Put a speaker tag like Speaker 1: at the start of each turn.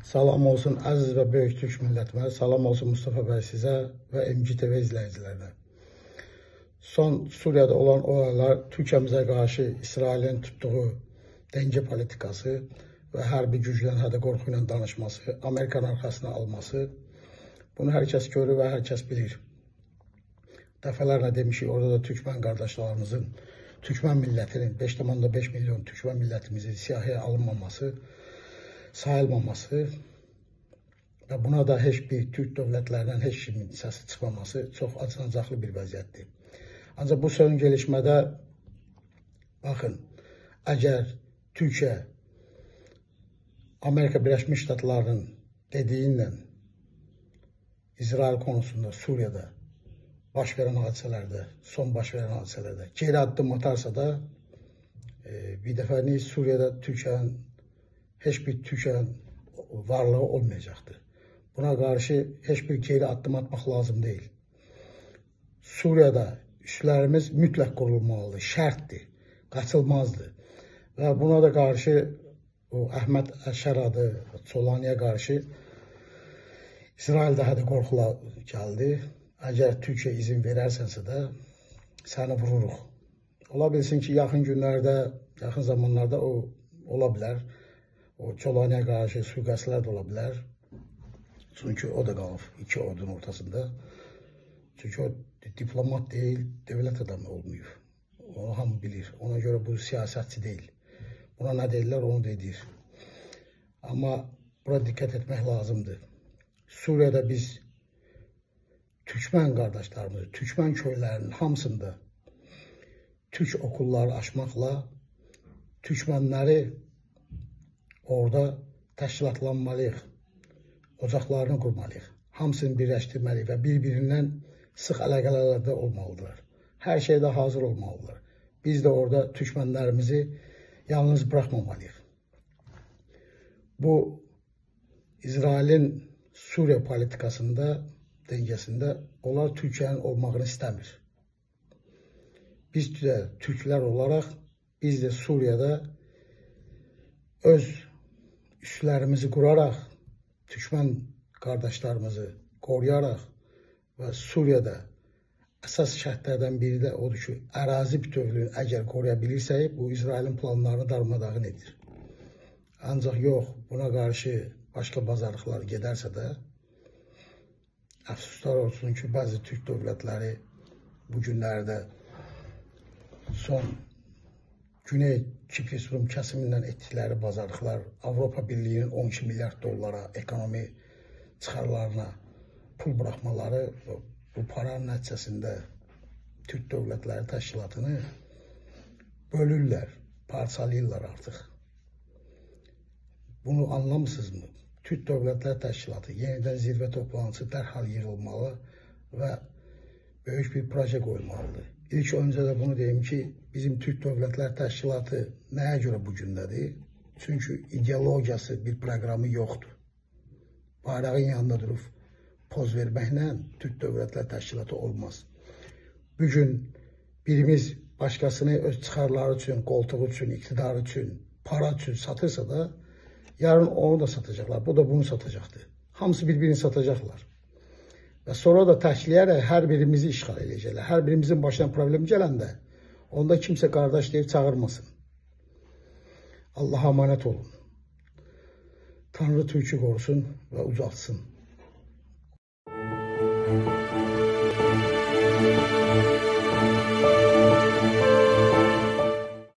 Speaker 1: Salam olsun əziz və böyük türk millətimə, salam olsun Mustafa bəy sizə və MGTV izləyicilərinə. Son Suriyada olan olaylar Türkiyəmizə qarşı İsrailin tutduğu dengə politikası və hərbi güclə, hədə qorxu ilə danışması, Amerikanın arxasına alması, bunu hər kəs görür və hər kəs bilir. Dəfələrlə demişik, orada da türkmən qardaşlarımızın, türkmən millətinin, 5,5 milyon türkmən millətimizin siyahıya alınmaması, sayılmaması və buna da heç bir türk dövlətlərindən heç kimin səsi çıxmaması çox acınacaqlı bir vəziyyətdir. Ancaq bu son gelişmədə, baxın, əgər Türkiyə Amerika Birləşmiş Ştatlarının dediyi ilə İsrail konusunda Suriyada baş verən hadisələrdə, son baş verən hadisələrdə geri addım atarsa da, bir dəfə Suriyada Türkiyənin heç bir Türkiyənin varlığı olmayacaqdır. Buna qarşı heç bir geri addım atmaq lazım deyil. Suriyada üslərimiz mütləq qurulmalıdır, şərtdir, qaçılmazdır. Və buna da qarşı o Əhməd Əşər adı Çolaniyə qarşı İsrail daha da qorxula gəldi. Əgər Türkiyə izin verərsənsə də səni vururuq. Ola bilsin ki, yaxın günlərdə, yaxın zamanlarda o ola bilər. O Çolaniyə qarşı sui-qəsdlər də ola bilər. Çünki o da qalıb iki ordunun ortasında. Çünki o diplomat deyil, dövlət adamı olmayıb. Onu hamı bilir. Ona görə bu siyasətçi deyil. Buna nə deyirlər, onu da edir. Amma bura diqqət etmək lazımdır. Suriyada biz türkmən qardaşlarımızı, türkmən köylərinin hamısında türk okulları açmaqla türkmənləri orada təşkilatlanmalıyıq, ocaqlarını qurmalıyıq, hamısını birləşdirməliyik və bir-birindən sıx əlaqələrdə olmalıdırlar. Hər şeydə hazır olmalıdırlar. Biz də orada türkmənlərimizi yalnız buraxmamalıyıq. Bu, İsrailin Suriya politikasında, dengəsində onlar Türkiyənin olmağını istəmir. Biz də türklər olaraq, biz də Suriyada öz üslərimizi quraraq, türkmən qardaşlarımızı qoruyaraq və Suriyada əsas şərtlərdən biri də odur ki, ərazi bütövlüyünü əgər qoruya bilirsək, bu İsrailin planlarını darmadağın edir. Ancaq yox, buna qarşı başqa bazarlıqlar gedərsə də, əfsuslar olsun ki, bəzi türk dövlətləri bu günlərdə son Güney Kipris Rum kəsimindən etdikləri bazarlıqlar Avropa Birliyinin 12 milyard dollara ekonomi çıxarlarına pul buraxmaları bu paranın nəticəsində Türk Dövlətləri Təşkilatını bölürlər, parçalayırlar artıq. Bunu anlamısınızmı? Türk Dövlətləri Təşkilatı yenidən zirvə toplantısı dərhal yığılmalı və böyük bir proje qoyulmalıdır. İlk öncə də bunu deyim ki, bizim Türk Dövlətlər Təşkilatı nəyə görə bu gündədir? Çünki ideologiyası, bir proqramı yoxdur. Bayrağın yanında durub poz verməklə Türk Dövlətlər Təşkilatı olmaz. Bugün birimiz başqasını öz çıxarları üçün, qoltuğu üçün, iqtidarı üçün, para üçün satırsa da, yarın onu da satacaqlar, bu da bunu satacaqdır. Hamısı bir-birini satacaqlar. Və sonra da təkləyərək hər birimizi işğal edəcəklər. Hər birimizin başına problem gələndə onda kimsə qardaş deyib çağırmasın. Allaha əmanət olun. Tanrı Türkü qorusun və ucaltsın.